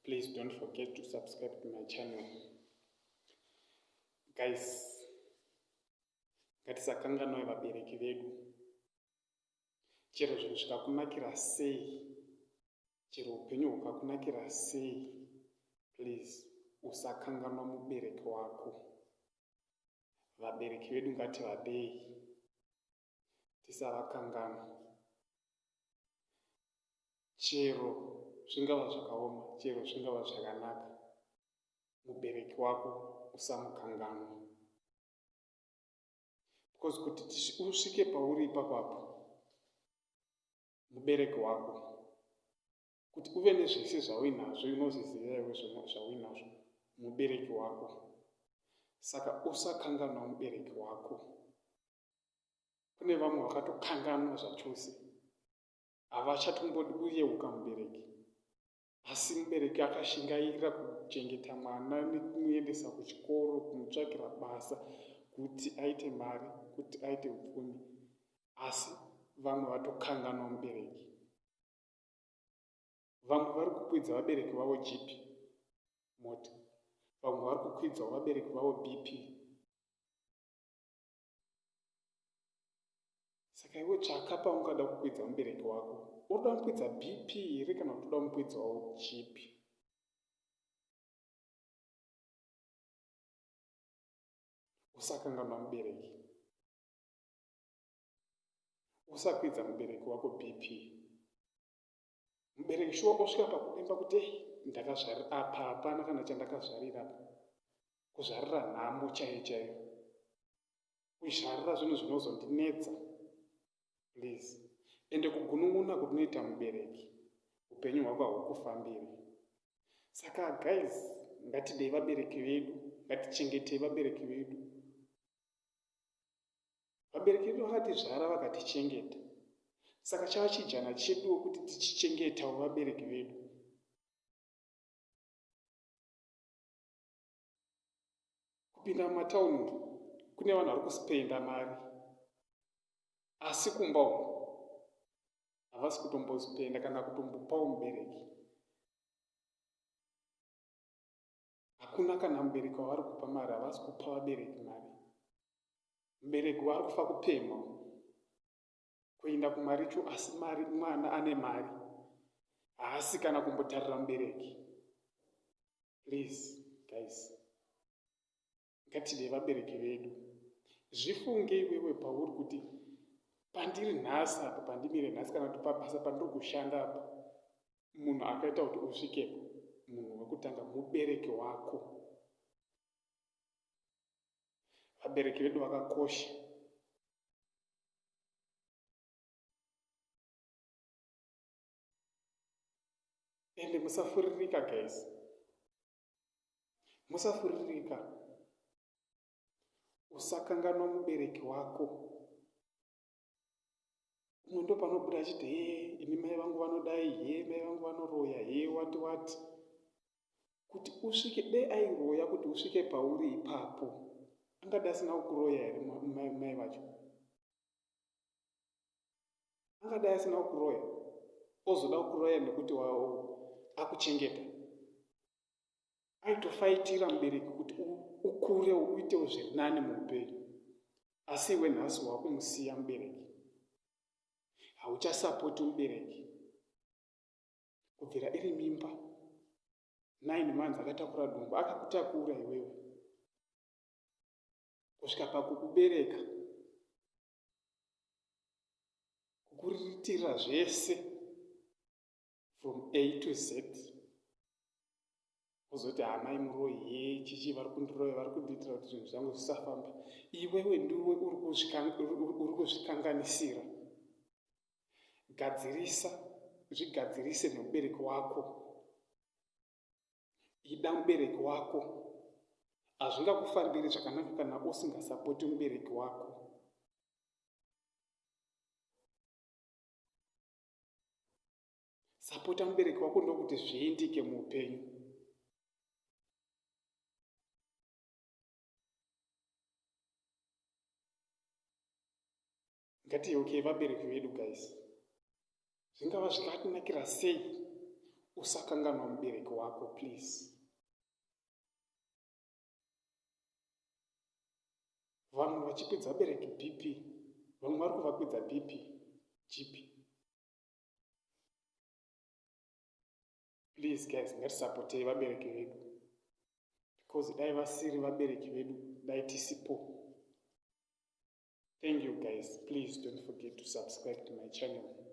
Please don't forget to subscribe to my channel. Guys, ngatisakanganwai vabereki vedu. Chero zvinhu zvikakunakira sei, chero upenyu hukakunakira sei, please usakanganwa mubereki wako. Vabereki vedu ngativadei, tisavakanganwa. Chero zvingava zvakaoma, chero zvingava zvakanaka, mubereki wako usamukanganwa. Because kuti usvike pauri ipapapo, mubereki wako, kuti uve nezvese zvauinazvo, unozviziva iwe zvauinazvo, mubereki wako. Saka usakanganwa mubereki wako. Kune vamwe vakatokanganwa zvachose. Havachatombodi kuyeuka mubereki. Asi mubereki akashingaira kuchengeta mwana nekumuendesa kuchikoro, kumutsvakira basa kuti aite mari, kuti aite upfumi. Asi vamwe vatokanganwa mubereki. Vamwe vari kukwidza vabereki vavo jipi, mota. Vamwe vari kukwidzawo vabereki vavo BP. Saka iwe tsvaka paungada kukwidza mubereki wako. Uri kuda kukwidza BP here kana kuti uda kumukwidzawo chipi? Usakanganwa mubereki. Usakwidza mubereki wako BP. Mubereki shuwa osvika pakudemba kuti ei ndakazvarira apa hapana kana chandakazvarira apa. Kuzvarira nhamo chaiyo chaiyo. Kuzvarira zvinhu zvinozondinetsa. Please. Ende kugunun'una kunoita mubereki upenyu hwako hahukufambiri. Saka guys ngatidei vabereki vedu, ngatichengetei vabereki vedu. Vabereki vedu vakatizvara vakatichengeta. Saka chava chijana cheduwo kuti tichichengetawo vabereki vedu. Kupinda mumatauni umu kune vanhu vari kuspenda mari asi kumba uku havasi kutombospenda kana kutombopawo mubereki. Hakuna kana mubereki wavari kupa mari, havasi kupa vabereki mari. Mubereki waari kufa kupemha kuenda kumaricho asi mari mwana ane mari haasi kana kumbotarira mubereki. Please guys, ngatide vabereki vedu. Zvifunge iwewe pauri kuti pandiri nhasi apa, pandimire nhasi kana kuti pabasa pandiri kushanda apa, munhu akaita kuti usvikepo, munhu wekutanga mubereki wako. Vabereki vedu vakakosha. Ende musafuririka guys. Musafuririka. Usakanganwa mubereki wako. Umwe ndopanobuda achiti hee ini mai vangu vanodai hee mai vangu vanoroya hee wati wati. Kuti usvike dei airoya kuti usvike pauri ipapo angade asina kukuroya here mai, mai vacho? Angadai asina kukuroya ozoda kukuroya nekuti akuchengeta. Aitofaitira mubereki kuti ukure uitewo zviri nani muupenyu. Asi iwe nhasi wakumusiya mubereki. Hauchasapoti mubereki. Kubvira iri mimba 9 months akatakura dumbu akakutakura iwewe kusvika pakukubereka kukuriritira zvese from A to Z wozoti hamai muroyi hee chichi vari kundiroya vari kundiitira kuti zvinhu zvangu zvisafamba. Iwewe ndiwe uri kuzvikanganisira. Gadzirisa, zvigadzirise nemubereki wako. Ida mubereki wako. Hazvingakufambiri zvakanaka kana usingasapoti mubereki wako. Sapota mubereki wako ndokuti zviindike muupenyu. Ngatiyeukei vabereki vedu guys. Zvingava zvikatinakira sei? Usakanganwa mubereki wako please. Vamwe vachikwidza vabereki BP, vamwe vari kuvakwidza BP, GP. Please guys, ngatisapotei vabereki vedu because dai vasiri vabereki vedu dai tisipo. Thank you guys. Please don't forget to subscribe to my channel.